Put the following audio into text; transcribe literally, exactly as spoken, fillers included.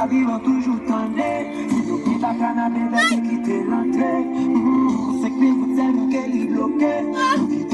Vivan toujou tande. Si nou pi baka nan devè, te kite l antre. Senk mil goud sèlman ke li bloke.